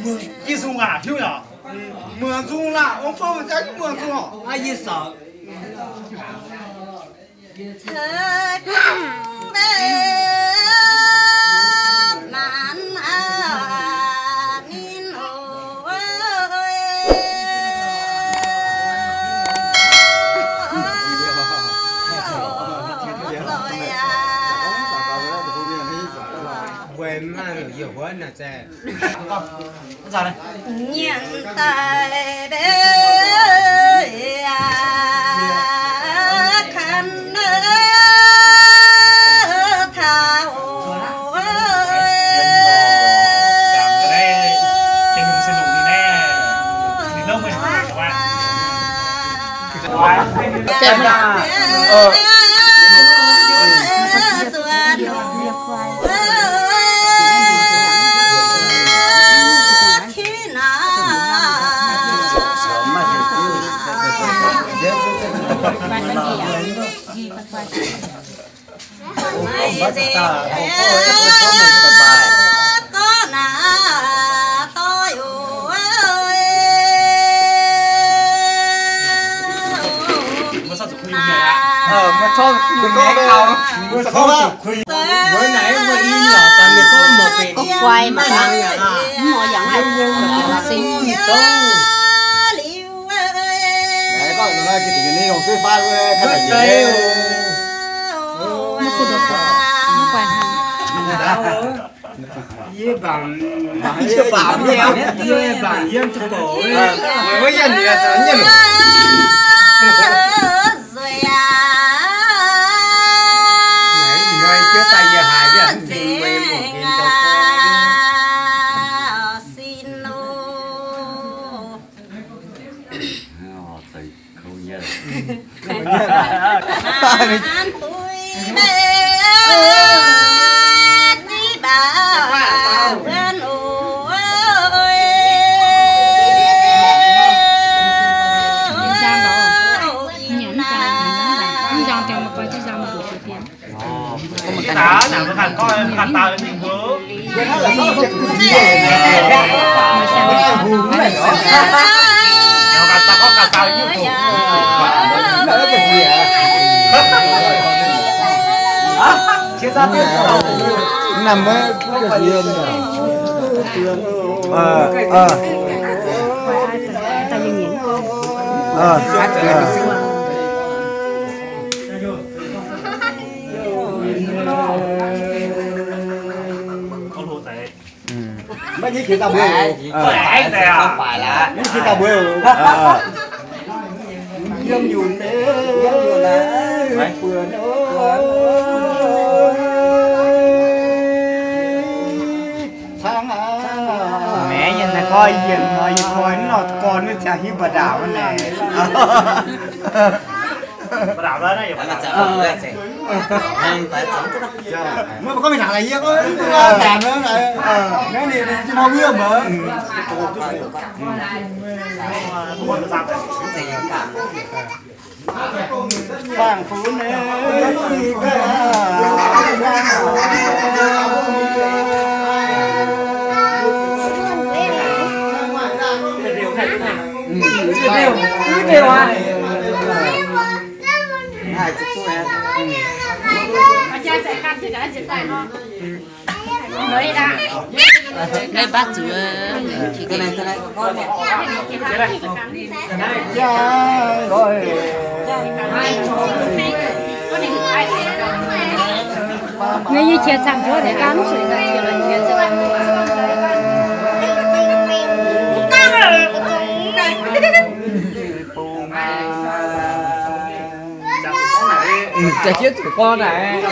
Muoz-zung aac, hiuv nyei. Muoz-zung laah, ong fouv jaax muoz-zung oc. Yie sorc. Weic maaih longc yie huotv naaic zaih. Nyienx daaih mbe aa, kan taux Yie mangc, yie mangc yiem ziangh hoc, weic wuov yienh nyei, yienh zueiz aac. Naaiv ih hnoi jienv daaih yie haiz yie mingh meih muoc gen zouv guai. Sin loh. Maiv hiuv jiex daaih mbuo oc. Maiv hiuv jiex daaih mbuo oc. Yiem nyunc, yiem nyunc aqv. Maengx yienh naaiv gorngv yienh nor, yie koi nor gorn wuov ziangh hiuv mbu'ndongx wuov naaic. Naaiv baav zuqc. Naaiv yie qiex camv njuov deix dangv zuqc. Jaax jienv zuqc gorngv naaic.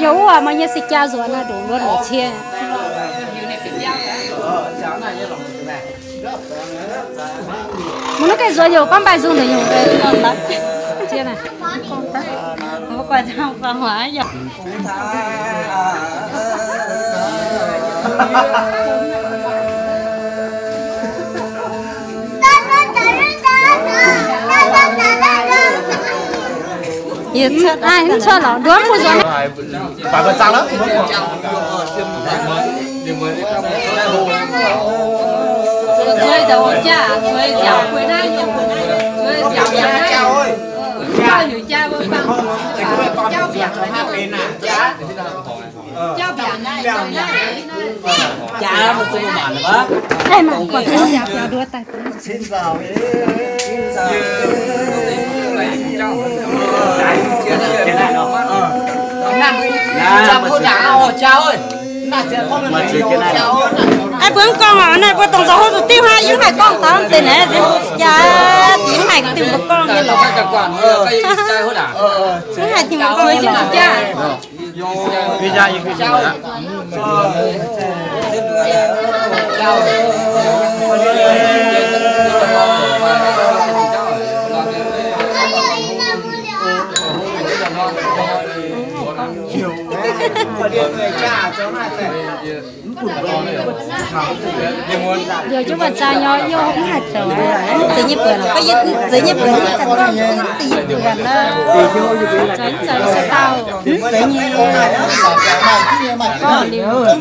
Yaac wuov maaih nyei se jaa nzuonx naaiv ndongc wuov lorqc cie. Mv naaiv gaengh nzuonx youc gorngv mbaih nzung ndongc nyungc. Mv guaih zangh guangc waac yaac. Yie cuotv, mv cuotv lorqc, nduov mv bun nzuonx. Aav, mbuo mv gorngv oc, naaiv mbuo dongh nzauh hlo zuqc diuv hnangv, yie mv haih gorngv taux deix naaiv, jaax dingc mv haih diuh mbuo gorngv nyei lorqc. Mv haih diuh mbuo gorngv nyei lorqc. Liuz jienv wuov zaang nyor, yie mv haih zoux aqv. Zeiz nyei buonc, gorngv yie zeiz nyei buonc, mv zeiz nyei buonc nor. Zeiz, zeiz se dauh. Mv zeiz nyei. Gorngv liuz.